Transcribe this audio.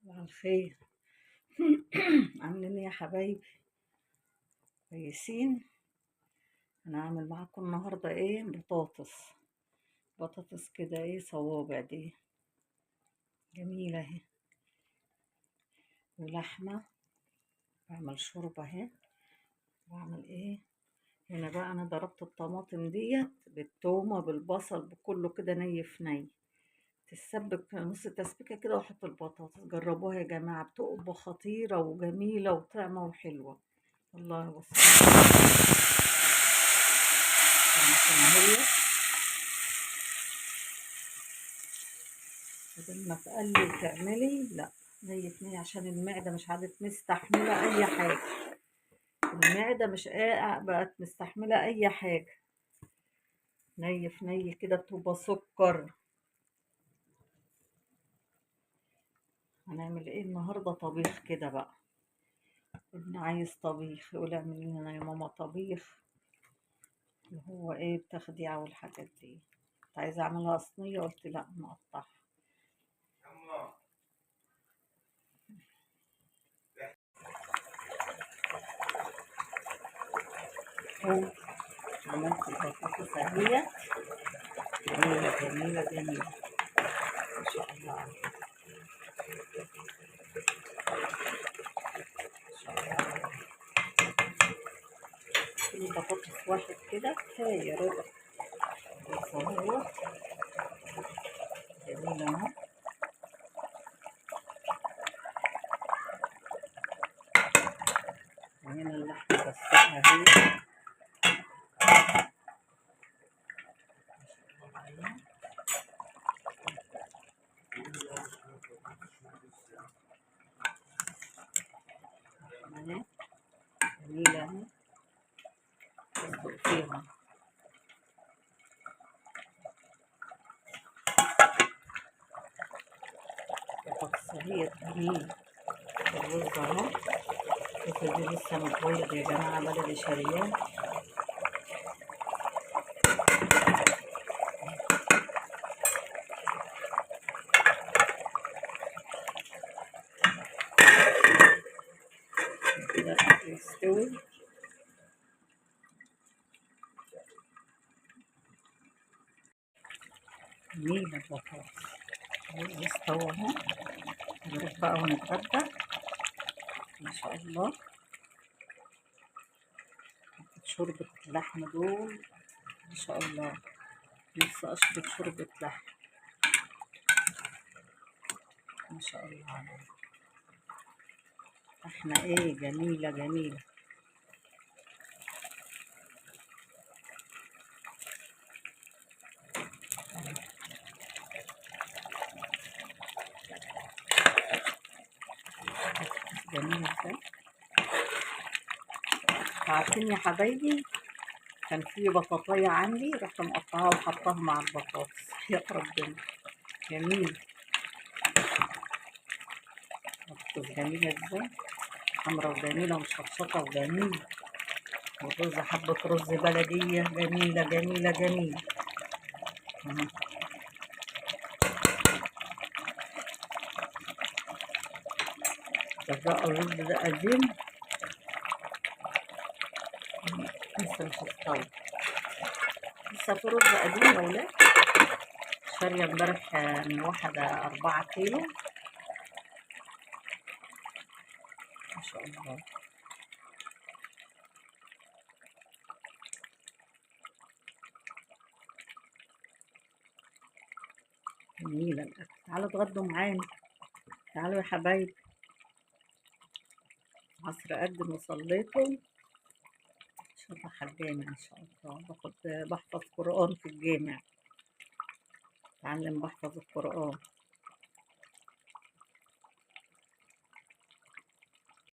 صباح الخير. عاملين ايه يا حبايبي؟ كويسين؟ انا هعمل معاكم النهارده ايه؟ بطاطس، بطاطس كده ايه صوابع دي جميلة اهي، ولحمه، بعمل شوربة اهي، بعمل ايه هنا بقى. انا ضربت الطماطم ديت بالتومه بالبصل بكله كده ني في ني، تتسبك نص تسبيكه كده، واحط البطاطس. جربوها يا جماعة، بتبقى خطيرة وجميلة وطعمه وحلوه والله. بصوا اهي، بدل ما تقلي وتعملي لا ني في ني، عشان المعدة مش عادت مستحمله اي حاجة. المعدة مش بقت مستحمله اي حاجة. ني في ني كده بتبقى سكر. هنعمل ايه النهارده؟ طبيخ كده بقى. ابني عايز طبيخ، يقول اعملي لنا يا ماما طبيخ، اللي هو ايه التخديعه والحاجات دي. كنت عايزه اعملها صينية، قلت لا نقطعها. اهو عملت البطاطس اهي، جميلة جميلة جميلة ما شاء الله عليها. البطاطس واحد كده كفاية ربع اهو، جميلة اهو. وهنا اللحمة بسلقها اهي، جميلة اهي، بسلق فيها. البطاطس اهي جميلة. الرز اهو، الرز دي لسه متبيض يا جماعة، بلدي شارياه. كده يستوي. جميلة البطاطس استوى اهو. نروح بقى ونتغدى ما شاء الله. شوربة اللحم دول ما شاء الله، نفسي اشرب شوربة لحم ما شاء الله عليها. لحمة ايه جميلة جميلة. جميلة ازاي. عارفين يا حبايبي، كان في بطاطاية عندي، رحت مقطعاها وحطاها مع البطاطس. يا ربنا جميل. بطاطس جميلة ازاي، حمرا وجميلة ومشطشطة وجميلة. والرز حبة رز بلدية جميلة جميلة جميلة. بقى الرز ده قديم لسه مش مستوي، لسه في رز قديم يا ولاد. شارية امبارح من واحدة 4 كيلو ما شاء الله. جميلة الأكل. تعالوا اتغدوا معانا، تعالوا يا حبايبي. عصر قد ما صليتم رايحة الجامع ان شاء الله. باخد بحفظ قرآن في الجامع، اتعلم بحفظ القرآن.